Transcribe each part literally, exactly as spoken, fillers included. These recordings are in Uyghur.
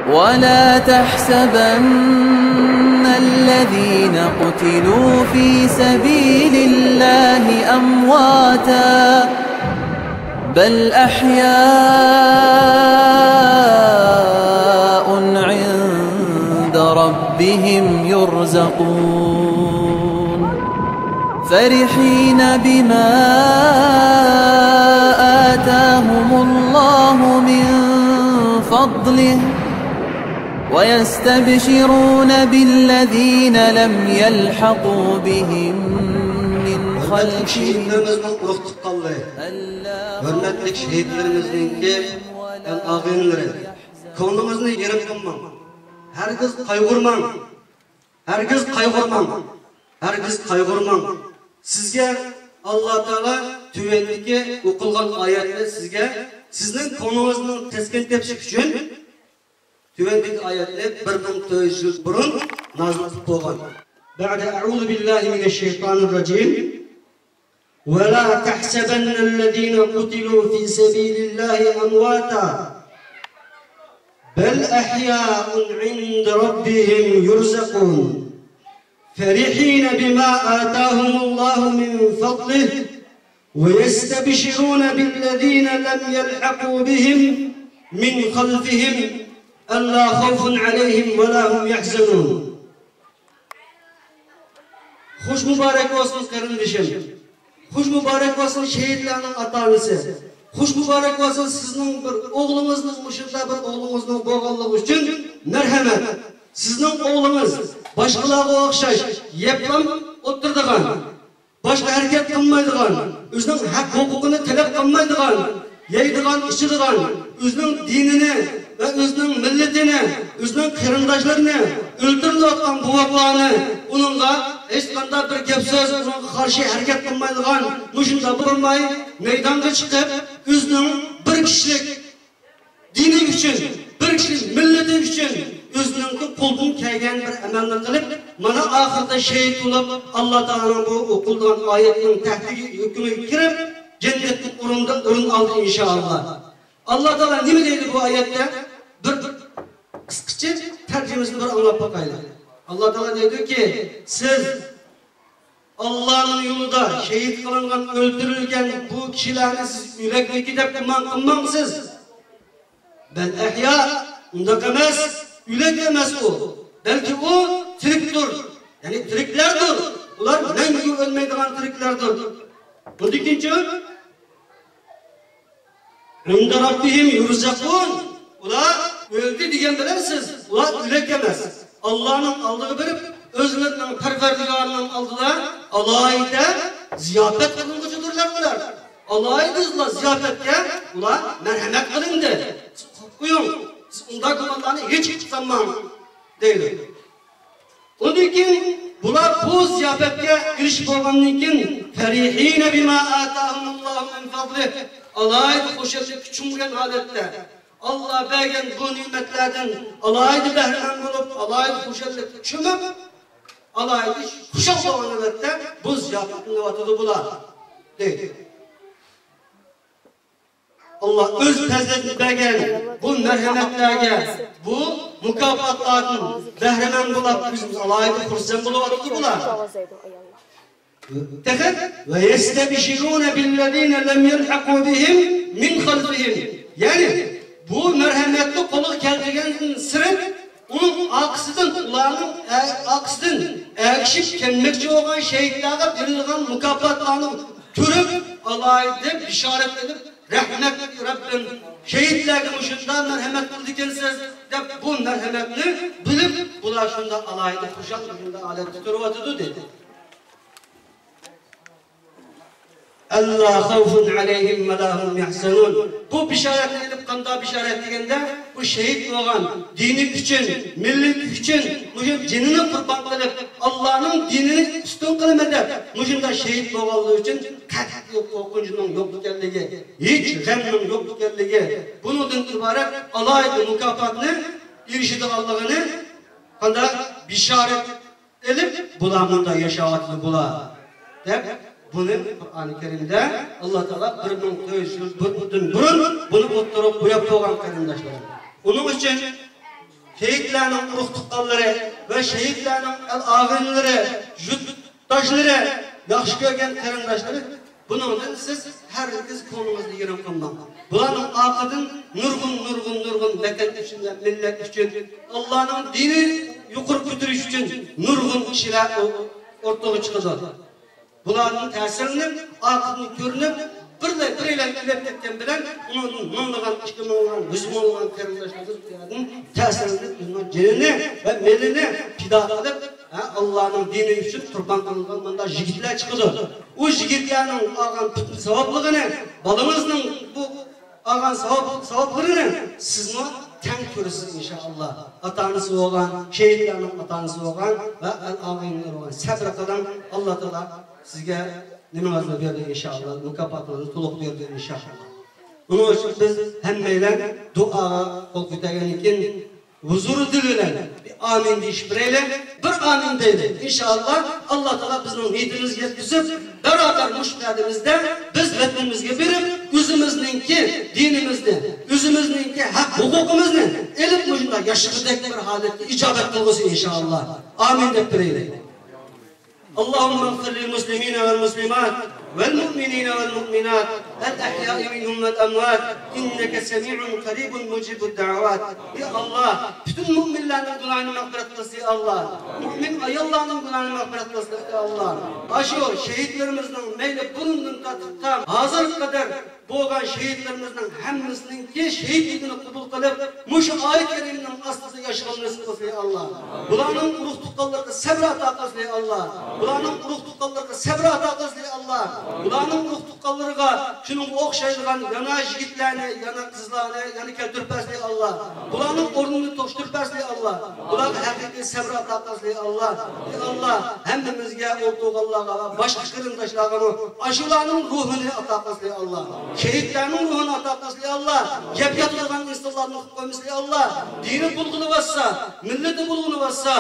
ولا تحسبن الذين قتلوا في سبيل الله أمواتا، بل أحياء عند ربهم يرزقون، فرحين بما آتاهم الله من فضله، ويستبشرون بالذين لم يلحقوا بهم من خلفهم. شېھىتلىرىمىزنىڭ روھى تۇغقانلىرى، ھۆرمەتلىك شېھىتلىرىمىزنىڭكى ئاغىنىلىرى، كۆڭلىڭىزنى يېرىم قىلماڭ، ھەرگىز قايغۇرماڭ، ھەرگىز قايغۇرماڭ، ھەرگىز قايغۇرماڭ. سىزگە ئاللا تائالا تۆۋەندىكى ئوقۇلغان ئايەتنى سىزگە، سىزنىڭ كۆڭلىڭىزنىڭ تەسكىن تېپىشى ئۈچۈن، تۆۋەندىكى ئايەتنى بىر مىڭ تۆت يۈز يىل بۇرۇن نازىل قىلىپ بولغان. بعد أعوذ بالله من الشيطان الرجيم. ولا تحسبن الذين قتلوا في سبيل الله أمواتا، بل أحياء عند ربهم يرزقون، فرحين بما آتاهم الله من فضله، ويستبشرون بالذين لم يلحقوا بهم من خلفهم، ألا خوف عليهم ولا هم يحزنون. خوش مۇبارەك بولسۇن قېرىندىشىم. خوش مۇبارەك بولسۇن شېھىتلەرنىڭ ئاتا-ئانىسى. خوش مۇبارەك بولسۇن سىزنىڭ بىر ئوغلىڭىزنىڭ، مۇشۇنداق بىر ئوغلىڭىزنىڭ بولغانلىقى ئۈچۈن مەرھەمەت. سىزنىڭ ئوغلىڭىز باشقىلارغا ئوخشاش يەپلا ئولتۇرىدىغان، باشقا ھەرىكەت قىلمايدىغان، ئۆزىنىڭ ھەق ھوقۇقىنى تەلەپ قىلمايدىغان، يەيدىغان، ئىچىدىغان، ئۆزىنىڭ دىنىنى ۋە ئۆزىنىڭ مىللىتىنى، ئۆزىنىڭ قېرىنداشلىرىنى ئۆلتۈرۈلۈۋاتقان بوۋاقلارنى، ئۇنىڭغا ھېچقانداق بىر گەپ سۆز، ئۇنىڭغا قارشى ھەرىكەت قىلمايدىغان، مۇشۇنداق بولماي مەيدانغا چىقىپ، ئۆزىنىڭ بىر كىشىلىك دىنى ئۈچۈن، بىر كىشىلىك مىللىتى ئۈچۈن ئۆزىنىڭكى قولىدىن كەلگەن بىر ئەمەلنى قىلىپ، مانا ئاخىرىدا شېھىت بولۇپ، ئاللا تائالانىڭ بۇ ئوقۇلىدىغان ئايەتنىڭ تەھدىت ھۆكمىگە كىرىپ، جەننەتتە ئورۇندا ئورۇن ئالدى، ئىنشائاللا. ئاللا تائالا نېمە دەيدۇ بۇ ئايەتتە؟ بىر قىسقىچە تەرجىمىسىنى بىر ئاڭلاپ باقايلى. ئاللا تائالا دەيدۇكى، سىز ئاللانىڭ يولىدا شېھىت قىلىنغان، ئۆلتۈرۈلگەن بۇ كىشىلەرنى سىز ئۆلۈكمىكى دەپ گۇمان قىلماڭ سىز. بەل ئەھيا، ئۇنداق ئەمەس، ئۆلۈك ئەمەس ئۇ. بەلكى ئۇ تىرىكتۇر. يەنى تىرىكلەردۇر. ئۇلار مەڭگۈ ئۆلمەيدىغان تىرىكلەردۇر. بۇندىن كېيىنچۇ؟ ئىندە رەببىھىم يۇرزەقۇن. ئۇلار ئۆلدى دېگەن بىلەن سىز، ئۇلار ئۆلۈك ئەمەس. ئاللانىڭ ئالدىغا بېرىپ، ئۆزلىرىنىڭ پەرۋەردىگارىنىڭ ئالدىدا ئالاھىدە زىياپەت قىلىنغۇچىدۇرلار ئۇلار. ئالاھىدە ئۇلار زىياپەتكە، ئۇلار مەرھەمەت قىلىندى. سىز قويۇڭ، سىز ئۇنداق گۇمانلارنى ھېچ قىلماڭ، دەيدۇ. ئۇندىن كېيىن بۇلار بۇ زىياپەتكە ئېرىشىپ بولغاندىن كېيىن، فەرىھىنە بىما ئاتاھۇمۇللاھۇ مىن فەزلىھ، ئالاھىدە خۇشاللىق چۈشىنگەن ھالەتتە، ئاللا بەرگەن بۇ نېمەتلەردىن ئالاھىدە بەھرىمەن بولۇپ، ئالاھىدە خۇشاللىققا چۆمۈپ، ئالاھىدە خۇشال بولغان ھالەتتە بۇ زىياپەتنى قىلىۋاتىدۇ بۇلار، دەيدۇ. ئاللا ئۆز پەزلىتىنى بەرگەن بۇ مەرھەمەتلەرگە، بۇ مۇكاپاتلاردىن بەھرىمەن بولۇپ، بىز ئالاھىدە خۇرسەن بولۇۋاتىدۇ بۇلار. تېخى، ۋە يەستەبشىرۇنە بىللەزىنە لەم يەلھەقۇ بىھىم مىن خەلفىھىم. يەنى، بۇ مەرھەمەتنى قولغا كەلتۈرگەندىن سىرت، ئۇنىڭ ئارقىسىدىن، ئۇلارنىڭ ئە-، ئارقىسىدىن ئەگىشىپ كەلمەكچى بولغان شېھىتلەرگە بېرىلىدىغان مۇكاپاتلارنى كۆرۈپ، ئالاھىدە بېشارەت ئېلىپ، رەھمەت، رەببىم، شېھىتلەرگە مۇشۇنداق مەرھەمەت قىلىدىكەنسىز، دەپ، بۇ مەرھەمەتنى بىلىپ، بۇلار شۇنداق ئالاھىدە خۇشال، شۇنداق ھالەتتە تۇرۇۋاتىدۇ، دېدى. ئەللا خەۋفۇن ئەلەيھىم ۋە لا ھۇم يەھزەنۇن. بۇ بېشارەتنى ئېلىپ، قانداق بېشارەت دېگەندە، بۇ شېھىت بولغان، دىنى ئۈچۈن، مىللىتى ئۈچۈن مۇشۇ جېنىنى قۇربان قىلىپ، ئاللانىڭ دىنىنى ئۈستۈن قىلىمەن دەپ، مۇشۇنداق شېھىت بولغانلىرى ئۈچۈن قەتئىي قورقۇنچنىڭ يوق ئىكەنلىكى، ھېچ غەمنىڭ يوق ئىكەنلىكى، بۇنىڭدىن ئىبارەت ئالاھىدە مۇكاپاتنى ئېرىشىدىغانلىقىنى قانداق بېشارەت ئېلىپ، بۇلار مۇنداق ياشاۋاتىدۇ، بۇلار، دەپ، بۇنى قۇرئانى كەرىمدە ئاللا تائالا بىر مىڭ تۆت يۈز يىل بۇ-، بۇندىن بۇرۇن بۇنى ئوتتۇرىغا قويۇپ قويغان، قېرىنداشلىرىم. ئۇنىڭ ئۈچۈن شېھىتلەرنىڭ ئۇرۇق-تۇغقانلىرى ۋە شېھىتلەرنىڭ ئەل-ئاغىنىلىرى، يۇرتداشلىرى، ياخشى كۆرگەن قېرىنداشلىرى، بۇنىڭدىن سىز ھەرگىز كۆڭلىڭىزنى يېرىم قىلماڭ. بۇلارنىڭ ئارقىدىن نۇرغۇن، نۇرغۇن، نۇرغۇن ۋەتەن ئۈچۈن ۋە مىللەت ئۈچۈن، ئاللانىڭ دىنى يۇقىرى كۆتۈرۈش ئۈچۈن نۇرغۇن كىشىلەر ئو-، ئوتتۇرىغا چىقىدۇ. بۇلاردىن تەسىرلىنىپ، ئارقىدىن كۆرۈنۈپ، بىرلا، بىرەيلەن ئۆلۈپ كەتكەن بىلەن، ئۇنىڭدىن مىڭلىغان، ئىككى مىڭلىغان، يۈز مىڭلىغان قېرىنداشلىرىمىز بۇ يەردىن تەسىرلىنىپ، ئۆزىنىڭ جېنىنى ۋە مېلىنى پىدا قىلىپ، ھە، ئاللانىڭ دىنى ئۈچۈن قۇربان قىلىنغان مۇنداق يىگىتلەر چىقىدۇ. ئۇ يىگىتلەرنىڭ ئالغان پۈتۈن ساۋابلىقىنى، بالىڭىزنىڭ بۇ ئالغان ساۋاب، ساۋابلىرىنى سىزمۇ تەڭ كۆرىسىز، ئىنشائاللا. ئاتا-ئانىسى بولغان، شېھىتلەرنىڭ ئاتا-ئانىسى بولغان ۋە ئەل-ئاغىنىلىرى بولغان. سەبرى قىلىڭ، ئاللا تائالا سىزگە نېمىڭىزنى بېرىدۇ، ئىنشائاللا. مۇكاپاتىڭىزنى تولۇق بېرىدۇ، ئىنشائاللا. ئۇنىڭ ئۈچۈن بىز ھەممەيلەن دۇئاغا قول كۆتەرگەندىن كېيىن، ھۇزۇرى دىل بىلەن بىر ئامىن دېيىشىپ بېرەيلى. بىر ئامىن دەيلى. ئىنشائاللا، ئاللا تائالا بىزنىڭ نىيىتىمىزگە يەتكۈزۈپ، بارابەر مۇشۇ ۋەدىمىزدە بىز ۋەتىنىمىزگە بېرىپ، ئۆزىمىزنىڭكى دىنىمىزنى، ئۆزىمىزنىڭكى ھەق ھوقۇقىمىزنى ئېلىپ، مۇشۇنداق ياشىغۇدەك بىر ھالەتكە ئىجابەت قىلغۇسى، ئىنشائاللا. ئامىن دەپ بېرەيلى. اللهم اغفر للمسلمين والمسلمات والمؤمنين والمؤمنات الأحياء منهم والأموات إنك سميع قريب مجيب الدعوات. ئى ئاللا، پۈتۈن مۇئمىنلارنىڭ گۇناھىنى مەغپىرەت قىلسىن، ئى ئاللا. مۇئمىن ئاياللارنىڭ گۇناھىنى مەغپىرەت قىلسىن، ئى ئاللا. ئاشۇ شېھىتلىرىمىزنىڭ مەيلى بۇرۇندىن تارتىپ تا ھازىرغا قەدەر بولغان شېھىتلىرىمىزنىڭ ھەممىسىنىڭكى شېھىتلىكىنى قوبۇل قىلىپ، مۇشۇ ئايەت كەرىمىنىڭ ئاستىدا ياشىغان نېسىپ قىلسۇن، ئى ئاللا. بۇلارنىڭ ئۇرۇق-تۇغقانلىرىغا سەبر ئاتا قىلسۇن، ئى ئاللا. بۇلارنىڭ ئۇرۇق-تۇغقانلىرىغا سەبر ئاتا قىلسۇن، ئى ئاللا. بۇلارنىڭ ئۇرۇق-تۇغقانلىرىغا شۇنىڭغا ئوخشايدىغان يەنە يىگىتلەرنى، يەنە قىزلارنى يەنە كەلتۈرۈپ بەرسۇن، ئى ئاللا. بۇلارنىڭ ئورنىنى توشتۇرۇپ بەرسۇن، ئى ئاللا. بۇلارغا ھەقىقىي سەبر ئاتا قىلسۇن، ئى ئاللا. ئى ئاللا، ھەممىمىزگە، ئولتۇرغانلارغا ۋە باشقا قېرىنداشلارغىمۇ ئاشۇلارنىڭ روھىنى ئاتا قىلسۇن، ئى ئاللا. شېھىتلەرنىڭ روھىنى ئاتا قىلسۇن، ئى ئاللا. يەپ ياتىدىغان ئىنسانلارنى قىلىپ قويمىسۇن، ئى ئاللا. دىنى بۇلغىنىۋاتسا، مىللىتى بۇلغىنىۋاتسا،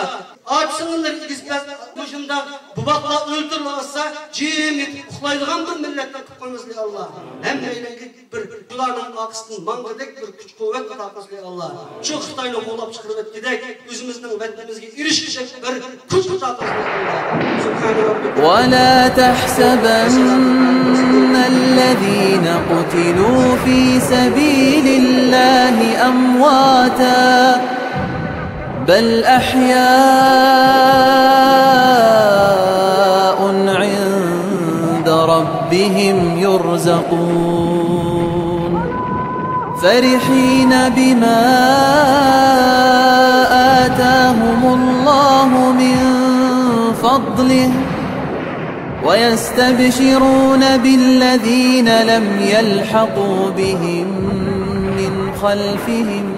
ئاچا-سىڭىللىرى ئېگىز پەس مۇشۇنداق بوۋاقلار ئۆلتۈرۈلۈۋاتسا، جىم يېتىپ ئۇخلايدىغان بىر مىللەتنى قىلىپ قويمىسۇن، ئى ئاللا. ھەممەيلەنگە بىر شۇلارنىڭ ئارقىسىدىن ماڭغۇدەك بىر كۈچ-قۇۋۋەت ئاتا قىلسۇن، ئى ئاللا. شۇ خىتاينى قوغلاپ چىقىرىۋەتكۈدەك، ئۆزىمىزنىڭ ۋەتىنىمىزگە ئېرىشكۈدەك بىر كۈچ ئاتا قىلسۇن، ئى ئاللا. سبحان ربك. ولا تحسبن الذين قتلوا في سبيل الله أمواتا بل أحياء عند ربهم يرزقون فرحين بما آتاهم الله من فضله ويستبشرون بالذين لم يلحقوا بهم من خلفهم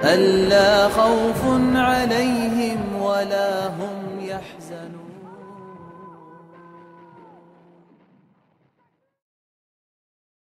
ألا خوف عليهم ولا هم يحزنون.